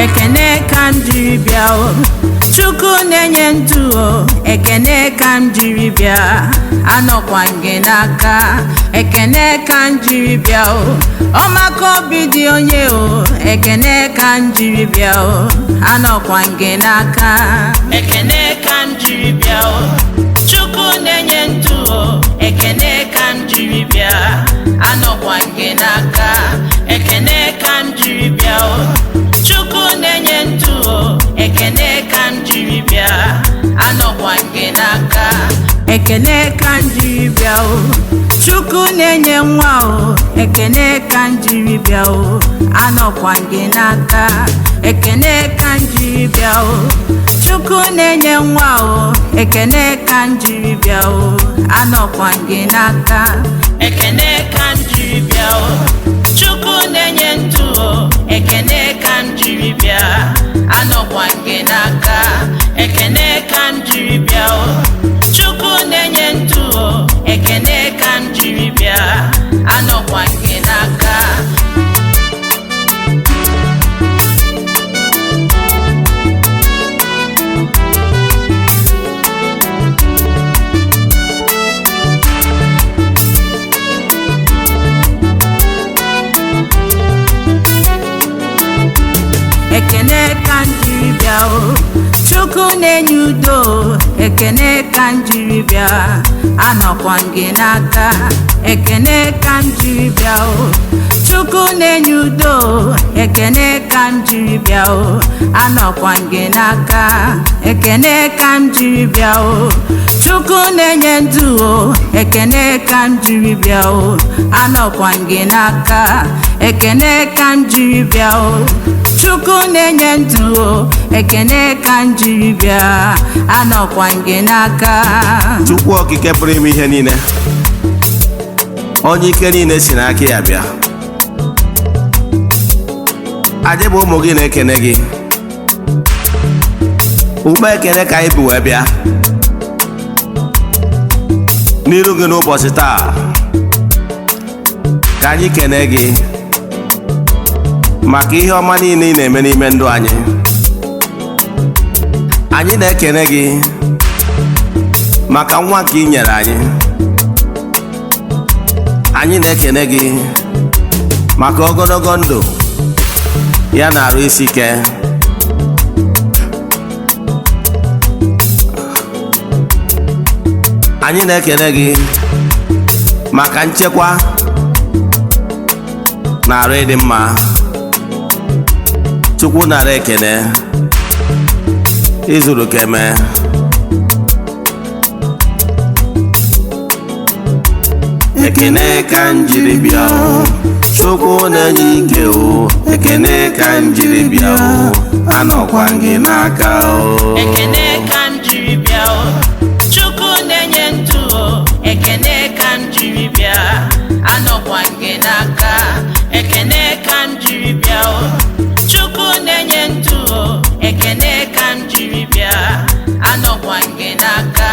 Ekene ka m jiri bịa o, Chukwu na-enye ndụ o, ekene ka m jiri bịa, anọkwa m gị n'aka. Ekene ka m jiri bịa o, ọmaka obi dị onye o, ekene ka m jiri bịa o, anọkwa m gị n'aka. Ekene ka m jiri bịa o, Chukwu na-enye ndụ o, ekene ka m jiri bịa, anọkwa m gị n'aka. Ekene ka m jiri bịa o, Chukwu na-enye ndụ o, ekene ka m jiri bịa, anọkwa m gị n'aka. Ekene ka m jiri bịa o, Chukwu na-enye nwa o, ekene ka m jiri bịa o, anọkwa m gị n'aka. Ekene ka m jiri bịa o, Chukwu na-enye nwa o, ekene ka m jiri bịa o, anọkwa m gị n'aka. Ekene ka m jiri bịa o, Chukwu na-enye ndụ o, ekene ka m jiri bịa, anọkwa m gị n'aka. Ekene ka m jiri bịa o, Chukwu na-enye ndụ o, ekene ka m jiri bịa, anọkwa m gị n'aka. Ekene ka m jiri bịa o, Chukwu na-enye udo o, ekene ka m jiri bịa, anọkwa m gị n'aka. Ekene ka m jiri bịa o, Chukwu na-enye udo o, ekene ka m jiri bịa o, anọkwa m gị n'aka. Ekene ka m jiri bịa o, Chukwu na-enye ndụ o, ekene ka m jiri bịa o, anọkwa m gị n'aka. Ekene ka m jiri bịa o, Chukwu na-enye ndụ o, ekene ka m jiri bịa, anọkwa m gị n'aka. Chukwu okike pụrụ ime ihe niile, onye ike niile si n'aka ya bịa, anyị bụ ụmụ gị na-ekene gị. Ugbo ekene ka anyị bụ wee bịa n'iru gị n'ụbọchị taa, ka anyị kene gị maka ihe ọma niile ị na-eme n'ime ndụ anyị. Anyị na-ekene gị maka nwa nke ị nyere anyị. Anyị na-ekene gị maka ogologo ndụ ya na arụ isi ike. Anyị na-ekene gị maka nchekwa na arụ ịdị mma. Chukwu nara ekene, izuru ka eme. Ekene ka m jiri bịa o, Chukwu na-enye ike o, ekene ka m jiri bịa o, anọkwa m gị n'aka o. Ekene ka m jiri bịa o, Chukwu na-enye ndụ o, ekene ka m jiri bịa, anọkwa m gị n'aka. Ekene ka m jiri bịa o, Chukwu na-enye ndụ o, ekene ka m jiri bịa, anọkwa m gị n'aka.